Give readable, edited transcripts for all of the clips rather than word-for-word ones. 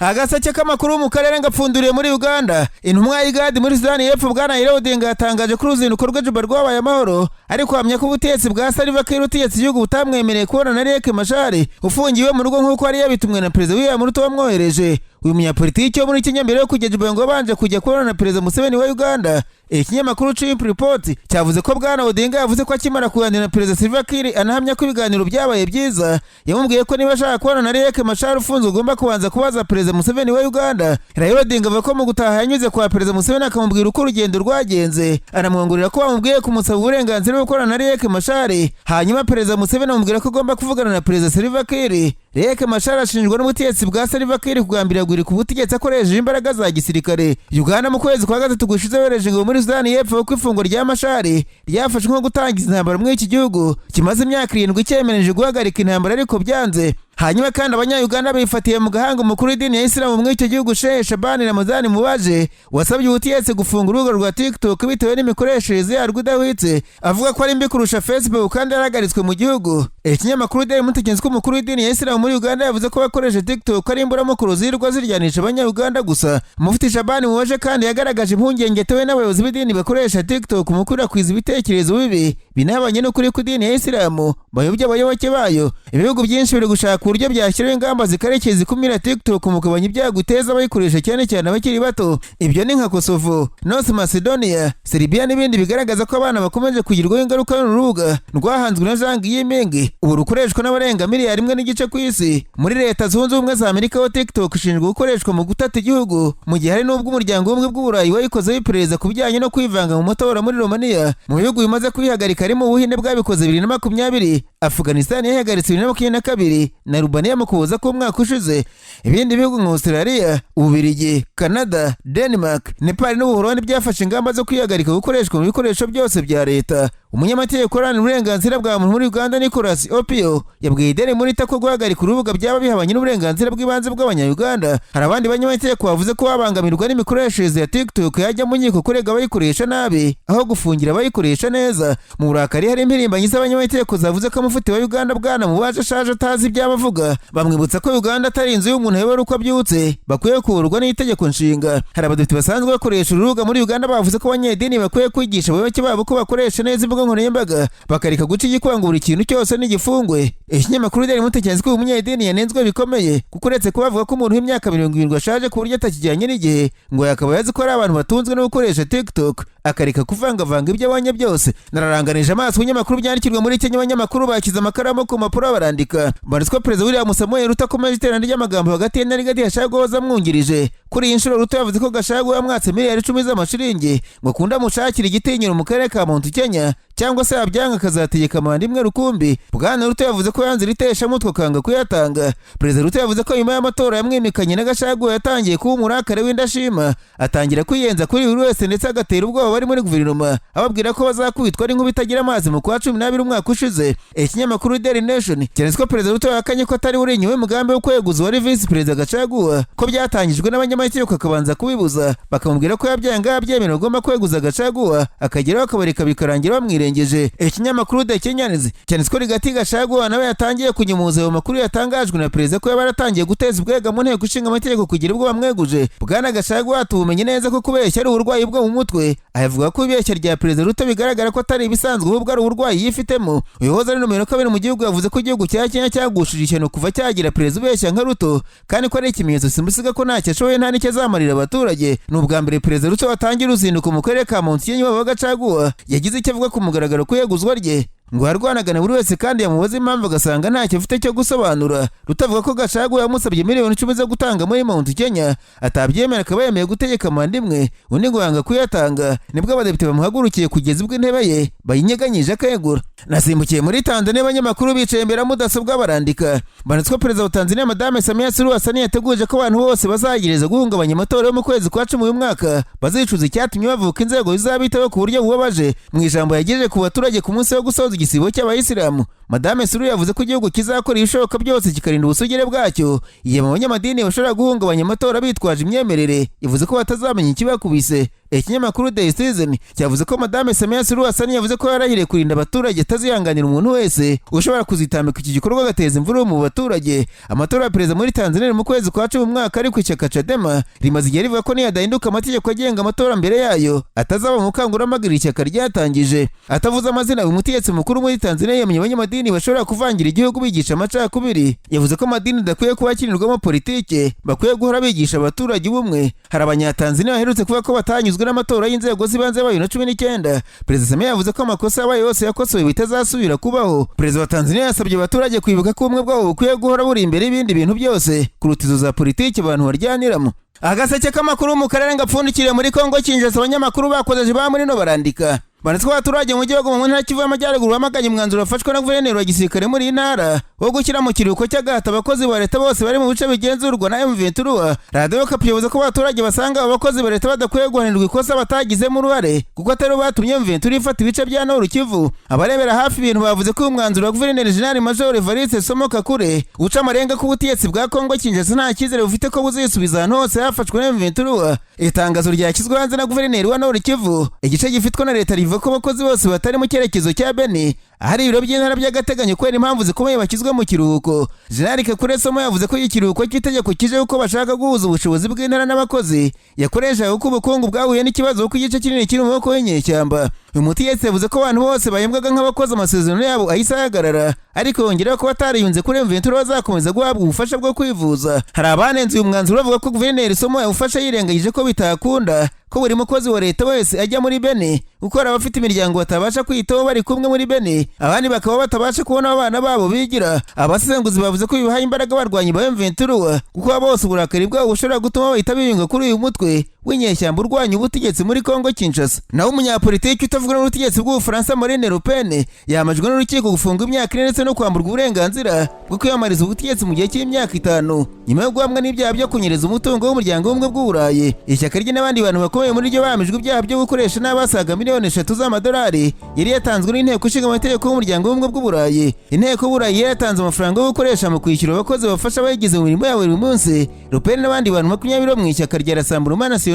Agaseke k'amakuru mu karere ngapfunduriye muri Uganda. Intumwa ya IGAD muri Sudani y'Epfo, bwana Raila Odinga, yatangaje ko uruzinduko rwe Juba rwabaye amahoro, ariko ahamya ko ubutegetsi bwa Salva Kiir utegetse igihugu butamwemereye kubona na Riek Machar ufungiwe mu rugo, nk'uko yari yabitumwe na Perezida William Ruto wamwohereje. Uyu munyapolitiki wo muri Kenya, mbere yo kujya Juba, ngo yabanje kujya kubona na Perezida Museveni wa Uganda. Ikinyamakuru Chimp Report cyavuze ko bwana Odinga yavuze ko akimara kuganira na Perezida Salva Kiir, anahamya ko ibiganiro byabaye byiza, yamubwiye ko niba ashaka kubona na Riek Machar ufunzwe, ugomba kubanza kubaza Perezida Museveni wa Uganda. Raila Odinga avuga ko mu gutaha yanyuze kwa Perezida Museveni, akamubwira uko urugendo rwagenze, anamwongorera ko bamubwiye kumusaba uburenganzira bwo gukorana na Riek Machar. Hanyuma Perezida Museveni amubwira ko agomba kuvugana na Perezida Salva Kiir. Riek Machar ashinjwa n'ubutegetsi bwa Salva Kiir kugambirira guhirika ubutegetsi akoresheje imbaraga za gisirikare. Uganda mu kwezi kwa gatatu gushize yohereje ingabo muri Sudani y'Epfo, kuko ifungwa rya Machar ryafashwe nko gutangiza intambara muri iki gihugu kimaze imyaka 7 cyemereje guhagarika intambara, ariko byanze. Hanyuma kandi Abanya-Uganda bifatiye mu gahanga umukuru w'idini ya Isilamu muri icyo gihugu, Sheikh Shabani Ramadhani Mubaje, wasabye ubutegetsi gufunga urubuga rwa TikTok bitewe n'imikoreshereze yarwo idahwitse, avuga ko ari mbi kurusha Facebook kandi yarahagaritswe mu gihugu. Ikinyamakuru Daily Monitor ko umukuru w'idini ya Isilamu muri Uganda yavuze ko abakoresha TikTok ari imburamukuru zirirwa ziryanisha Abanya-Uganda gusa. Mufti Shabani Mubaje kandi yagaragaje impungenge atewe n'abayobozi b'idini bakoresha TikTok mu gukwirakwiza ibitekerezo bibi binahabanye n'ukuri kw'idini ya Isilamu, bayobya abayoboke bayo. Ibihugu byinshi biri gushaka uburyo byashyiraho ingamba zikarekeye zikumira TikTok mu kugabanya ibyago iteza abayikoresha, cyane cyane abakiri bato. Ibyo ni nka Kosovo, North Macedonia, Serbia n'ibindi, bigaragaza ko abana bakomeje kugirwaho ingaruka n'urubuga rwahanzwe na Zhang Yiming, ubu rukoreshwa n'abarenga miliyari 1.5 ku isi. Muri Leta Zunze Ubumwe za Amerika ho, TikTok ishinzwe gukoreshwa mu gutata igihugu, mu gihe hari n'ubwo Umuryango w'Ubumwe bw'Uburayi wayikozeho iperereza ku bijyanye no kwivanga mu matora muri Romania. Mu bihugu bimaze kuyihagarika harimo Ubuhinde bwabikoze 2020, Afghanistan yayihagaritse 2022, na Albania mu Kuboza k'umwaka ushize. Ibindi bihugu nka Australia, Ububiligi, Canada, Denmark, Nepal n'Ubuholandi byafashe ingamba zo kwihagarika gukoreshwa mu bikoresho byose bya leta. Umunyamategeko uharanira uburenganzira bwa muntu muri Uganda, Nicholas Opio, yabwiye Daily Monitor ko guhagarika urubuga byaba bihabanye n'uburenganzira bw'ibanze bw'Abanyayuganda. Hari abandi banyamategeko bavuze ko babangamirwa n'imikoreshereze ya TikTok yajya mu nkiko kurega abayikoresha nabi aho gufungira abayikoresha neza. Mu burakari, hari impirimbanyi z'abanyamategeko zavuze ko mufti wa Uganda, bwana Mubaje, ashaje atazi ibyaba avuga, bamwibutsa ko Uganda atari inzu y'umuntu ayobora uko abyutse, bakwiye kuyoborwa n'itegeko nshinga. Hari abadepite basanzwe bakoresha urubuga muri Uganda bavuze ko abanyedini bakwiye kwigisha abayoboke babo ko bakoresha neza imbuga nkoranyambaga, bakareka guca igikwanga buri kintu cyose n'igifungwe. Ikinyamakuru Daily Monitor cyanditse ko uyu munyedini yanenzwe bikomeye, kuko uretse kuba bavuga ko umuntu w'imyaka 70 ashaje ku buryo atakijyanye n'igihe, ngo yakaba yazi ko ari abantu batunzwe no gukoresha TikTok, akareka kuvangavanga ibyo abonye byose. Nararanganije amaso ibinyamakuru byandikirwa muri Kenya. Abanyamakuru bashyize amakaramu ku mpapuro barandika. Banditswe ko Perezida William Samoei Ruto akomeje iterana ry'amagambo hagati ye na Rigathi Gachagua wahoze amwungirije. Kuri iyi nshuro, Ruto yavuze ko Gachagua yamwatse miliyari 10 z'amashiringi ngo akunde amushakire igitinyiro mu karere ka Mount Kenya, cyangwa se yabyanga akazategeka manda imwe rukumbi. Bwana Ruto yavuze ko yanze iri teshamutwe, akanga kuyatanga. Perezida Ruto yavuze ko nyuma y'amatora yamwimikanye na Gachagua yatangiye kuba umurakare w'indashima, atangira kwiyenza kuri buri wese, ndetse agatera ubwoba bari muri guverinoma, ababwira ko bazakubitwa n'inkuba itagira amazi mu kwa 12 umwaka ushize. Ikinyamakuru Daily Nation cyanditse ko Perezida Ruto yahakanye ko atari uri inyuma y'umugambi wo kweguza uwari visi perezida Gachagua, ko byatangijwe n'abanyamategeko akabanza kubibuza, bakamubwira ko yabyanga yabyemera agomba kweguza Gachagua, akageraho akabareka bikarangira bamwirengeje. Ikinyamakuru The Kenyans cyanditse ko Rigathi Gachagua nawe yatangiye kunyumuza ayo makuru yatangajwe na perezida, ko yaba yaratangiye guteza ubwega mu Nteko Ishinga Amategeko kugira ubwo bamweguje. Bwana Gachagua tubumenye neza ko kubeshya ari uburwayi bwo mu mutwe. Avuga ko ibeshya rya Perezida Ruto bigaragara ko atari ibisanzwe, ahubwo ari uburwayi yifitemo. Uyu wahoze ari nomero 2 mu gihugu yavuze ko igihugu cya Kenya cyagushije ishyano kuva cyagira perezida ubeshya nka Ruto, kandi ko ari ikimenyetso simusiga ko ntacyo ashoboye, nta n'icyo azamarira abaturage. Ni ubwa mbere Perezida Ruto watangira uruzinduko mu karere ka Mount Kenya iwabo wa Gachagua yagize icyo avuga ku mugaragaro ku yeguzwa rye. Ngo yarwanaga na buri wese, kandi yamubaza impamvu agasanga ntacyo afite cyo gusobanura. Ruto avuga ko Gachagua yamusabye miliyoni 10 zo gutanga muri Mount Kenya, atabyemera akaba yemeye gutegeka manda imwe, undi ngo yanga kuyatanga. Nibwo abadepite bamuhagurukiye kugeza ubwo intebe ye bayinyeganyije akegura. Nasimbukiye muri Tanzania. Abanyamakuru bicaye imbere ya mudasobwa barandika. Banditse ko Perezida wa Tanzania, Madame Samia Suluhu Hassan, yateguje ko abantu bose bazagereza guhungabanya amatora yo mu kwezi kwa 10 uyu mwaka bazicuza icyatumye bavuka, inzego zizabitaho ku buryo bubabaje. Mu ijambo yagejeje ku baturage ku munsi wo gusoza igisibo cy'Abayisilamu, Madame Suluhu yavuze ko igihugu kizakora ibishoboka byose kikarinda ubusugire bwacyo. Igihe mu banyamadini bashobora guhungabanya amatora bitwaje imyemerere, yavuze ko batazamenya ikibakubise. Ikinyamakuru The Citizen cyavuze ko Madame Samia Suluhu Hassan yavuze ko yarahiriye kurinda abaturage, atazihanganira umuntu wese ushobora kuzitambika iki gikorwa agateza imvururu mu baturage. Amatora ya perezida muri Tanzania mu kwezi kwa 10 mu mwaka, ariko ishyaka Chadema rimaze igihe rivuga ko niyadahinduka amategeko agenga amatora mbere yayo atazaba mu bukangurambaga iri shyaka ryatangije. Atavuze amazina, uyu mutegetsi mukuru muri Tanzania yamenye abanyamadini bashobora kuvangira igihugu bigisha amacakubiri. Yavuze ko amadini adakwiye kuba akinirwamo politike, bakwiye guhora bigisha abaturage ubumwe. Hari Abanyatanzania baherutse kuvuga ko batanyuzwe n'amatora y'inzego z'ibanze yabaye 2019. Perezida Samia yavuze ko amakosa yabaye yose yakosowe, bitazasubira kubaho. Perezida wa Tanzania yasabye abaturage kwibuka ko ubumwe bwabo bukwiye guhora buri imbere y'ibindi bintu byose kuruta izo za politiki abantu baryaniramo. Agaseke k'amakuru mu karere gapfundikiriye muri Kongo Kinshasa, abanyamakuru bakozeje ba muri no barandika banditswe. Abaturage mu mujyi wa Goma mu ntara Kivu y'Amajyaruguru bamaganye umwanzuro wafashwe na guverineri wa gisirikare muri iyi ntara wo gushyira mu kiruhuko cy'agahato abakozi ba leta bose bari mu bice bigenzurwa na M23. Radiyo Okapi yavuze ko abaturage basanga abo bakozi ba leta badakwiye guhanirwa ikosa batagizemo uruhare, kuko atari bo batumye M23 ifata ibice bya Nord Kivu. Abarebera hafi ibintu bavuze ko uyu mwanzuro wa guverineri Jenerali Major Evariste Somo Kakule uca amarenga ko ubutegetsi bwa Kongo Kinshasa nta cyizere bufite ko buzisubiza ahantu hose hafashwe na M23. Itangazo ryashyizwe hanze na guverineri wa Nord Kivu, igice gifitwe na leta, rivuga ko abakozi bose batari mu cyerekezo cya Beni ahari ibiro by'intara by'agateganyo kubera impamvu zikomeye bashyizwe mu kiruhuko. Jenerali Kakule Somo yavuze ko ikiruhuko cy'itegeko kije kuko bashaka guhuza ubushobozi bw'intara n'abakozi yakoreshaga, kuko ubukungu bwahuye n'ikibazo, kuko igice kinini kiri mu maboko y'inyeshyamba. Uyu mutegetsi yavuze ko abantu bose bahembwaga nk'abakozi amasezerano yabo ahise ahagarara, ariko yongeraho ko batariyunze kuri M23 bazakomeza guhabwa ubufasha bwo kwivuza. Hari abanenze uyu mwanzuro bavuga ko guverineri Somo yawufashe yirengagije ko bitakunda ko buri mukozi wa leta wese ajya muri Beni, kuko hari abafite imiryango batabasha kwitaho bari kumwe muri Beni, abandi bakaba batabasha kubona abana babo bigira. Abasesenguzi bavuze ko bibahaye imbaraga abarwanyi ba M23, kuko bose uburakari bwabo bushobora gutuma bahita biyunga kuri uyu mutwe w'inyeshyamba urwanya ubutegetsi muri Kongo Kinshasa. Naho umunyapolitiki utavuga n'ubutegetsi bw'Ubufaransa Marine Le Pen yamajwe n'urukiko gufunga imyaka 4 ndetse no kwamburwa uburenganzira bwo kwiyamamariza ubutegetsi mu gihe cy'imyaka 5, nyuma yo guhamwa n'ibyaha byo kunyereza umutungo w'umuryango w'ubumwe bw'Uburayi. Ishyaka rye n'abandi bantu bakomeye muri ryo bahamijwe ibyaha byo gukoresha n'abasaga miliyoni 3 z'amadolari yari yatanzwe n'inteko ishinga amategeko y'umuryango w'ubumwe bw'Uburayi. Inteko y'Uburayi yari yatanze amafaranga yo gukoresha mu kwishyura abakozi bafasha abayigize mu mirimo yabo buri munsi. Le Pen n'abandi bantu 20 bo mu ishyaka rya Rassemblement National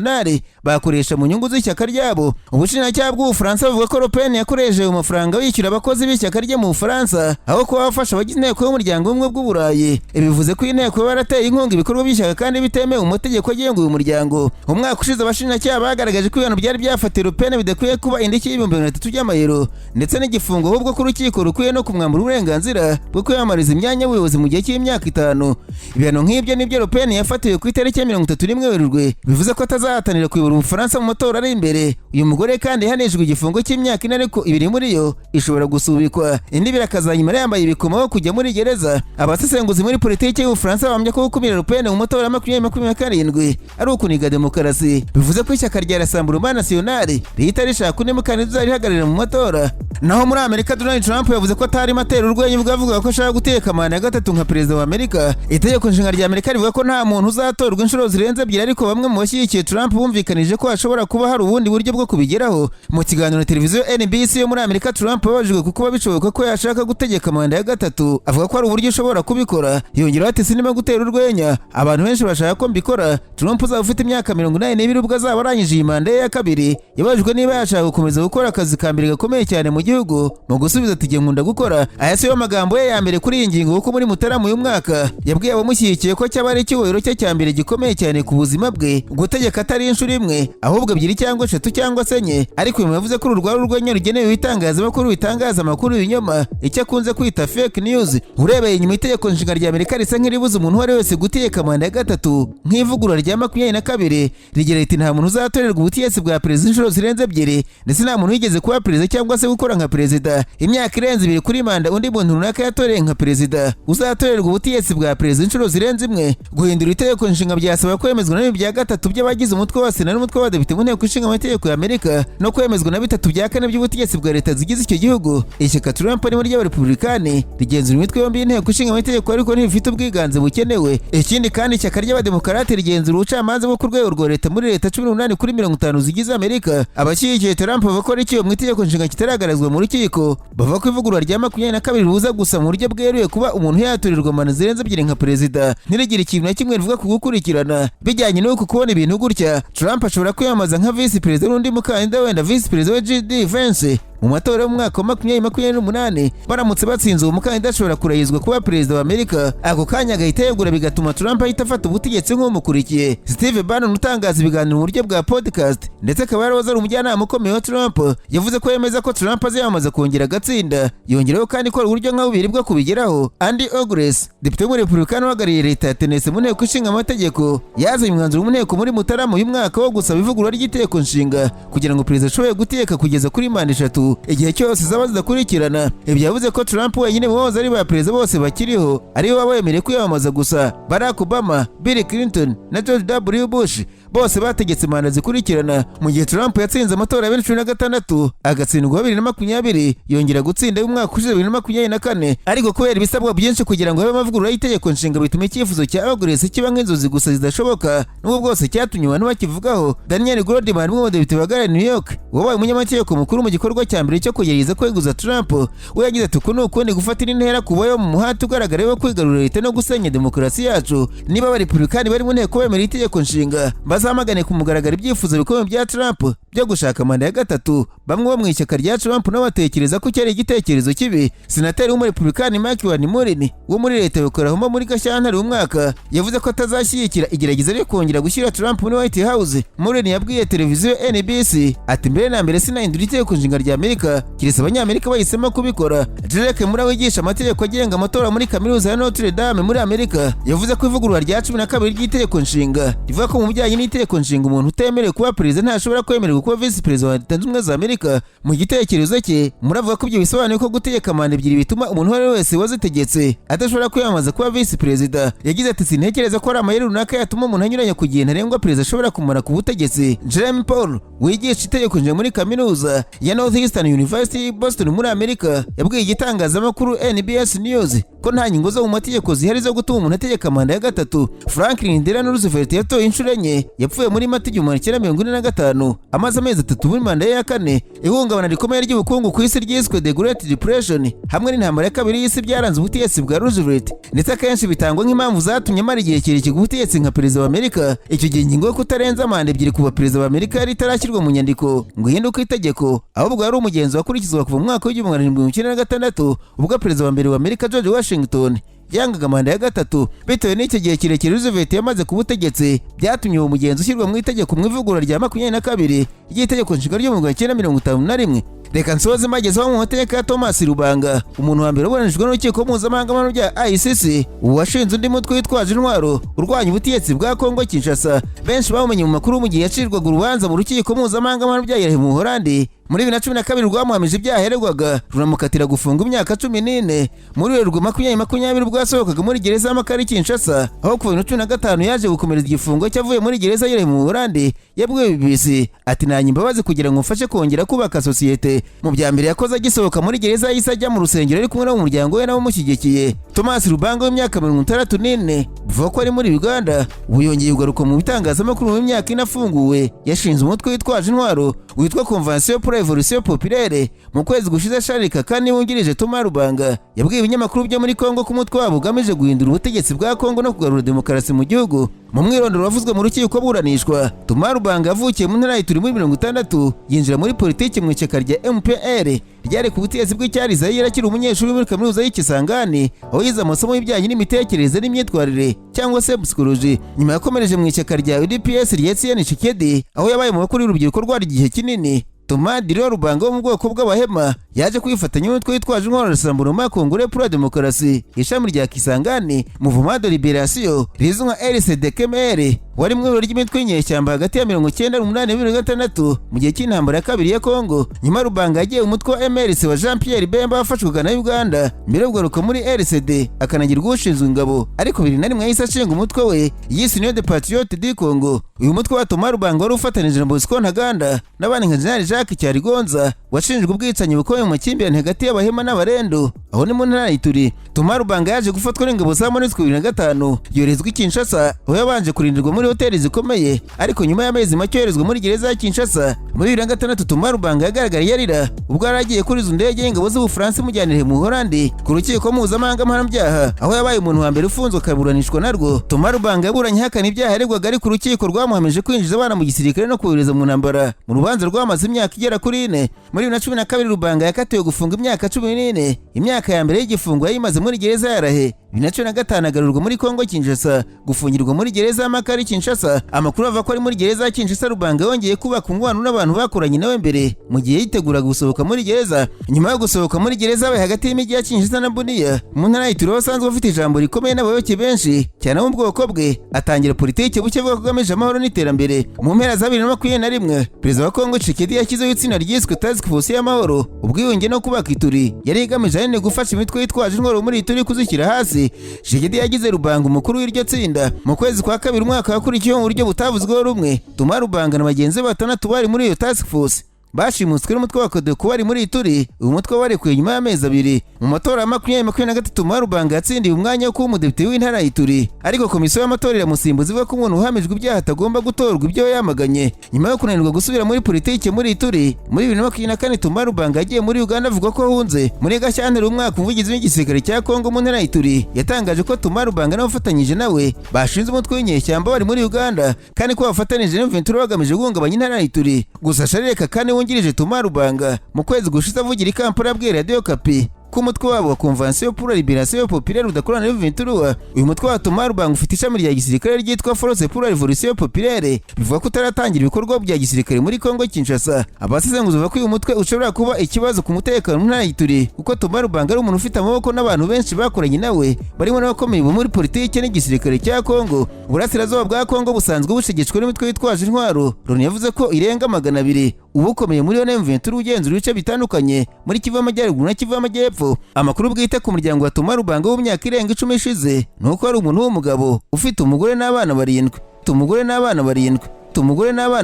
bakoresha mu nyungu z'ishyaka ryabo. Ubushinjacyaha bw'Ubufaransa buvuga ko Le Pen yakoresheje ayo mafaranga yishyura abakozi b'ishyaka rye mu Bufaransa aho kuba bafasha abagize inteko y'umuryango w'ubumwe bw'Uburayi. Ibi bivuze ko inteko yaba yarateye inkunga ibikorwa by'ishyaka kandi bitemewe mu mategeko agenga uyu muryango. Umwaka ushize abashinjacyaha bagaragaje ko ibihano byari byafatiwe Le Pen bidakwiye kuba indishyi y'ibihumbi 30 by'amayero ndetse n'igifungo, ahubwo ko urukiko rukwiye no kumwambura uburenganzira bwo kwiyamamariza imyanya y'ubuyobozi mu gihe cy'imyaka 5. Ibihano nk'ibyo nibyo Le Pen yafatiwe ku itariki ya 31 Werurwe, bivuze ko atazahatanira kuyobora Ubufaransa mu matora ari imbere. Uyu mugore kandi yahanishijwe igifungo cy'imyaka 4, ariko ibiri muri yo ishobora gusubikwa, indi ibiri akazanyuma yambaye ibikomo kujya muri gereza. Abasesenguzi muri politiki y'Ubufaransa bahamya ko gukumira Le Pen mu matora ya 2027 ari ukuniga demokarasi, bivuze ko ishyaka rya Rassemblement National rihita rishaka undi mukandida uzarihagararira mu matora. Naho muri Amerika, Donald Trump yavuze ko atarimo atera urwenya ubwo avuga ko ashaka guteka manda ya gatatu nka perezida wa Amerika. Itegeko nshinga rya Amerika rivuga ko nta muntu uzatorwa inshuro zirenze ebyiri, ariko bamwe mu bashyigikiye Trump bumvikanije ko hashobora kuba hari ubundi buryo bwo kubigeraho. Mu kiganiro na televiziyo NBC yo muri Amerika, Trump abajijwe kuko kuba bishoboka ko yashaka gutegeka manda ya gatatu, avuga ko hari uburyo ushobora kubikora. Yongeraho ati: "Sinimo gutera urwenya, abantu benshi bashaka ko mbikora." Trump uzaba ufite imyaka 82 ubwo azaba arangije iyi manda ye ya kabiri, yabajijwe niba yashaka gukomeza gukora akazi ka mbere gakomeye cyane mu gihugu. Mu gusubiza ati: "Jye nkunda gukora." Aya siyo magambo ye ya mbere kuri iyi ngingo, kuko muri Mutarama uyu mwaka yabwiye abamushyigikiye ko cyaba ari icyubahiro cye cya mbere gikomeye cyane ku buzima bwe gutegeka atari inshuro imwe, ahubwo ebyiri cyangwa eshatu cyangwa se enye. Ariko uyu yavuze ko uru rwari urwenya rugenewe ibitangazamakuru bitangaza amakuru y'ibinyoma, icyo akunze kwita fake news. Urebeye inyuma, itegeko nshinga rya Amerika risa nk'iribuza umuntu uwo ari wese gutegeka manda ya gatatu. Nk'ivugurura rya 22 rigira riti: "Nta muntu uzatorerwa ubutegetsi bwa perezida inshuro zirenze ebyiri, ndetse nta muntu wigeze kuba perezida cyangwa se gukora nka perezida imyaka irenze ibiri kuri manda undi muntu runaka yatoreye nka perezida uzatorerwa ubutegetsi bwa perezida inshuro zirenze imwe." Guhindura itegeko nshinga byasaba kwemezwa na bibiri bya gatatu by'abagize umutwe wa sena n'umutwe w'abadepite mu nteko ishinga amategeko ya Amerika, no kwemezwa na bitatu bya kane by'ubutegetsi bwa leta zigize icyo gihugu. Ishyaka Trump arimo ry'Abarepublikani rigenzura imitwe yombi y'inteko ishinga amategeko, ariko ntirifite ubwiganze bukenewe. Ikindi kandi, ishyaka ry'Abademokarate rigenzura ubucamanza bwo ku rwego rwa leta muri leta 18 kuri 50 zigize Amerika. Abashyigikiye Trump bavuga ko ari mu itegeko nshinga kitaragaragazwa. Baburanishijwe mu rukiko bava ku ivugurura rya 22 ribuza gusa mu buryo bweruye kuba umuntu yaturirwa manda zirenze ebyiri nka perezida, ntirigire ikintu na kimwe rivuga ku gukurikirana. Bijyanye n'uku kubona ibintu gutya, Trump ashobora kwiyamamaza nka visi perezida n'undi mukandida, wenda visi perezida we JD Vance, mu matora y'umwaka wa 2028. Baramutse batsinze, uwo mukandida ashobora kurahizwa kuba perezida wa Amerika ako kanya agahita yegura, bigatuma Trump ahita afata ubutegetsi nk'umukurikiye. Steve Bannon, utangaza ibiganiro mu buryo bwa podcast ndetse akaba yarahoze ari umujyanama ukomeye wa Trump, yavuze ko yemeza ko Trump aziyamamaza kongera agatsinda. Yongeraho kandi ko hari uburyo nka bubiri bwo kubigeraho. Andy Ogles, depite w'umurepublikani uhagarariye leta ya Tennessee mu nteko ishinga amategeko, yazanye umwanzuro mu nteko muri Mutarama uyu mwaka wo gusaba ivugurura ry'itegeko nshinga kugira ngo perezida ashobore guteka kugeza kuri manda eshatu igihe cyose zaba zidakurikirana. Ibyo yavuze ko Trump wenyine mu bahoze ari ba perezida bose bakiriho ariwe waba wemerewe kwiyamamaza gusa. Barack Obama, Bill Clinton na George W Bush bose bategetse manda zikurikirana, mu gihe Trump yatsinze amatora ya 2016, agatsindwa 2020, yongera gutsinda y'umwaka ushize 2024. Ariko kubera ibisabwa byinshi kugira ngo habe amavugurura y'itegeko nshinga, bituma icyifuzo cya Ogles kiba nk'inzozi gusa zidashoboka, nubwo bwose cyatumye abantu bakivugaho. Daniel Goldman, umwe mu badepite bahagarariye New York, wabaye umunyamategeko mukuru mu gikorwa cya mbere cyo kugerageza kweguza Trump, we yagize ati: "Uku ni ukundi gufatira intera kubayo mu muhati ugaragara wo kwigarurira leta no gusenya demokarasi yacu. Niba abarepublikani bari mu nteko bemera itegeko nshinga, bazamagane ku mugaragaro ibyifuzo bikomeye bya Trump byo gushaka manda ya gatatu." Bamwe bo mu ishyaka rya Trump nabo batekereza ko cyari igitekerezo kibi. Senateri w'umurepublikani Markwayne Mullin wo muri leta ya Oklahoma, muri Gashyantare umwaka yavuze ko atazashyigikira igerageza ryo kongera gushyira Trump muri White House. Mullin yabwiye televiziyo NBC ati: "Mbere na mbere sinahindura itegeko nshinga rya Amerika keretse abanyamerika bahisemo kubikora." Derek Muller, wigisha amategeko agenga amatora muri kaminuza ya Notre Dame muri Amerika, yavuze ko ivugurura rya 12 ry'itegeko nshinga rivuga ko mu bijyanye n'itegeko nshinga umuntu utemerewe kuba perezida ntashobora kwemererwa kuba visi perezida wa Leta Zunze Ubumwe za Amerika. Mu gitekerezo cye, muravuga ko ibyo bisobanuye ko gutegeka manda ebyiri bituma umuntu uwo ari we wese wazitegetse adashobora kwiyamamaza kuba visi perezida. Yagize ati: "Sintekereza ko ari amayeri runaka yatuma umuntu anyuranya ku gihe ntarengwa perezida ashobora kumara ku butegetsi." Jeremy Paul, wigisha itegeko nshinga muri kaminuza ya Northeastern University Boston muri Amerika, yabwiye igitangazamakuru NBS News ko nta ngingo zo mu mategeko zihari zo gutuma umuntu ategeka manda ya gatatu. Franklin Delano Roosevelt yatoye inshuro enye, yapfuye muri Mata 1945, amaze amezi 3 muri manda ye ya kane. Ihungabana rikomeye ry'ubukungu ku isi ryiswe The Great Depression hamwe n'intambara ya kabiri y'isi byaranze ubutegetsi bwa Roosevelt, ndetse akenshi bitangwa nk'impamvu zatumye amara igihe kirekire ku butegetsi nka perezida wa Amerika. Icyo gihe ingingo yo kutarenza manda ebyiri kuva perezida wa Amerika yari itarashyirwa mu nyandiko ngo ihinduke itegeko, ahubwo yari umugenzo wakurikizwa kuva mu mwaka w'1796, ubwo perezida wa mbere wa Amerika George Washington yangaga manda ya gatatu. Bitewe n'icyo gihe kirekire Roosevelt yamaze ku butegetsi, byatumye uwo mugenzo ushyirwa mu itegeko mu ivugurura rya 22 ry'itegeko nshinga ryo mu 1951. Reka nsoze mbagezeho mu mateka ya Thomas Lubanga, umuntu wa mbere uburanishijwe n'urukiko mpuzamahanga mpanabyaha ICC, ubu washinze undi mutwe witwaje intwaro urwanya ubutegetsi bwa Kongo Kinshasa. Benshi bamumenye mu makuru mu gihe yacirwaga urubanza mu rukiko mpuzamahanga mpanabyaha mu Buholandi muri 2012, rwamuhamije ibyaha yaregwaga runamukatira gufunga imyaka 14. Muri Werurwe 2020 ubwo yasohokaga muri gereza y'Amakara Kinshasa, aho kuva 2015 yaje gukomereza igifungo cyavuye muri gereza y'i mu Buholandi, yabwiye BBC ati: "Nanya imbabazi kugira ngo mfashe kongera kubaka sosiyete." Mu bya mbere yakoze agisohoka muri gereza, yahise ajya mu rusengero ari kumwe n'umuryango we n'abamushyigikiye. Thomas Lubanga w'imyaka 64, bivuga ko ari muri Uganda, ubu yongeye kugaruka mu bitangazamakuru mu myaka 4 afunguwe. Yashinze umutwe witwaje intwaro witwa Convention pour la Révolution Populaire. Mu kwezi gushize, Charles Kakani wungirije Thomas Lubanga yabwiye ibinyamakuru byo muri Kongo ko umutwe wabo ugamije guhindura ubutegetsi bwa Kongo no kugarura demokarasi mu gihugu. Mu mwirondoro wavuzwe mu rukiko aburanishwa, Thomas Lubanga yavukiye mu ntara ya Ituri muri 60, yinjira muri politiki mu ishyaka rya MPR ryari ku butegetsi bw'icyari Zaire akiri umunyeshuri muri kaminuza y'i Kisangani, aho yize amasomo y'ibijyanye n'imitekerereze n'imyitwarire cyangwa se psychology. Nyuma yakomereje mu ishyaka rya UDPS rya Etienne Tshisekedi, aho yabaye mu bakuru y'urubyiruko rwari igihe kinini. Thomas Dilo Lubanga wo mu bwoko bw'Abahema yaje kwifatanya n'umutwe witwaje intwaro Rassemblement Congolais pour la Démocratie, ishami rya Kisangani, Mouvement de Libération rizwi nka RCD-KML, wari mu ihuriro ry'imitwe y'inyeshyamba hagati ya 98 na 2006 mu gihe cy'intambara ya kabiri ya Kongo. Nyuma Lubanga yagiye umutwe wa MLC wa Jean Pierre Bemba wafashwaga na Uganda, mbere yo kugaruka muri RCD akanagirwa ushinzwe ingabo, ariko 2001 yahise ashinga umutwe we yise Union des Patriotes du Congo. Uyu mutwe wa Thomas Lubanga wari ufatanije na Bosco Ntaganda n'abandi nka General Jacques Kyaligonza, washinjwe ubwicanyi bukomeye. mu makimbirane hagati y'Abahema n'Abarendo, aho ni mu ntara ya Ituri. Thomas Lubanga yaje gufatwa n'ingabo za MONUSCO 2005, yoherezwa i Kinshasa, aho yabanje kurindirwa muri hoteli zikomeye, ariko nyuma y'amezi make yoherezwa muri gereza ya Kinshasa. Muri 2006 Thomas Lubanga yagaragariye arira ubwo yari agiye kuri izo ndege y'ingabo z'Ubufaransa imujyanire mu Buholandi ku rukiko mpuzamahanga mpanabyaha, aho yabaye umuntu wa mbere ufunzwe akaburanishwa narwo. Thomas Lubanga yaburanye ahakana ibyaha yaregwaga, ariko urukiko rwamuhamije kwinjiza abana mu gisirikare no kohereza mu ntambara, mu rubanza rwamaze imyaka igera kuri 4. Muri 2012 Lubanga yakatiwe gufunga imyaka 14. Imyaka ya mbere y'igifungo yayimaze muri gereza ya Lahe. 2015 agarurwa muri Kongo Kinshasa gufungirwa muri gereza ya Makala Kinshasa. Amakuru ava ko ari muri gereza ya Kinshasa Lubanga yongeye kubaka umubano n'abantu bakoranye nawe mbere mu gihe yiteguraga gusohoka muri gereza. Nyuma yo gusohoka muri gereza, yabaye hagati y'imijyi ya Kinshasa na Bunia mu ntara ya Ituri, aho asanzwe afite ijambo rikomeye n'abayoboke benshi cyane bo mu bwoko bwe. Atangira politiki buke avuga ko agamije amahoro n'iterambere. Mu mpera za 2021, Perezida wa Kongo Tshisekedi yashyizeho itsinda ryiswe Task Force y'amahoro, ubwiyunge no kubaka Ituri, yari igamije ahanini gufasha imitwe yitwaje intwaro muri Ituri kuzishyira hasi. Tshisekedi yagize Lubanga umukuru w'iryo tsinda. Mu kwezi kwa kabiri umwaka wakurikiyeho, mu buryo butavuzweho rumwe, Thomas Lubanga na bagenzi be batandatu bari muri iyo task force bashimuswe n'umutwe wa CODECO bari muri Ituri. Uyu mutwe warekuye nyuma y'amezi 2. Mu matora ya 2023, Thomas Lubanga yatsindiye umwanya wo kuba umudepite w'intara ya Ituri, ariko komisiyo y'amatora iramusimbuza, ivuga ko umuntu uhamijwe ibyaha atagomba gutorwa, ibyo yamaganye. Nyuma yo kunanirwa gusubira muri politiki muri Ituri, muri 2024 Thomas Lubanga yagiye muri Uganda avuga ko ahunze. Muri Gashyantare umwaka, umuvugizi w'igisirikare cya Kongo mu ntara ya Ituri yatangaje ko Thomas Lubanga n'abafatanyije nawe bashinze umutwe w'inyeshyamba bari muri Uganda, kandi ko bafatanije na M23 bagamije guhungabanya intara ya Ituri. Gusa Charles Kakane wungirije Thomas Lubanga, mu kwezi gushize avugira i Kampala yabwiye Radio Okapi ko umutwe wabo wa Convention pour la Libération Populaire udakorana na M23. Uyu mutwe wa Thomas Lubanga ufite ishami rya gisirikare ryitwa Force pour la Révolution Populaire, bivuga ko utaratangira ibikorwa bya gisirikare muri Kongo Kinshasa. Abasesenguzi bavuga ko uyu mutwe ushobora kuba ikibazo ku mutekano mu ntara ya Ituri, kuko Thomas Lubanga ari umuntu ufite amaboko n'abantu benshi bakoranye nawe, barimo n'abakomeye muri politiki n'igisirikare cya Kongo. Uburasirazuba bwa Kongo busanzwe bushegeshwe n'imitwe yitwaje intwaro Loni yavuze ko irenga 200. Ubukomeye muri yo na M23 ugenzura ibice bitandukanye muri Kivu y'Amajyaruguru na Kivu y'Amajyepfo. Amakuru bwite ku muryango wa Thomas Lubanga w'imyaka irenga 10 ishize ni uko ari umuntu w'umugabo ufite umugore n'abana barindwi, umugore n'abana barindwi, umugore n'abana.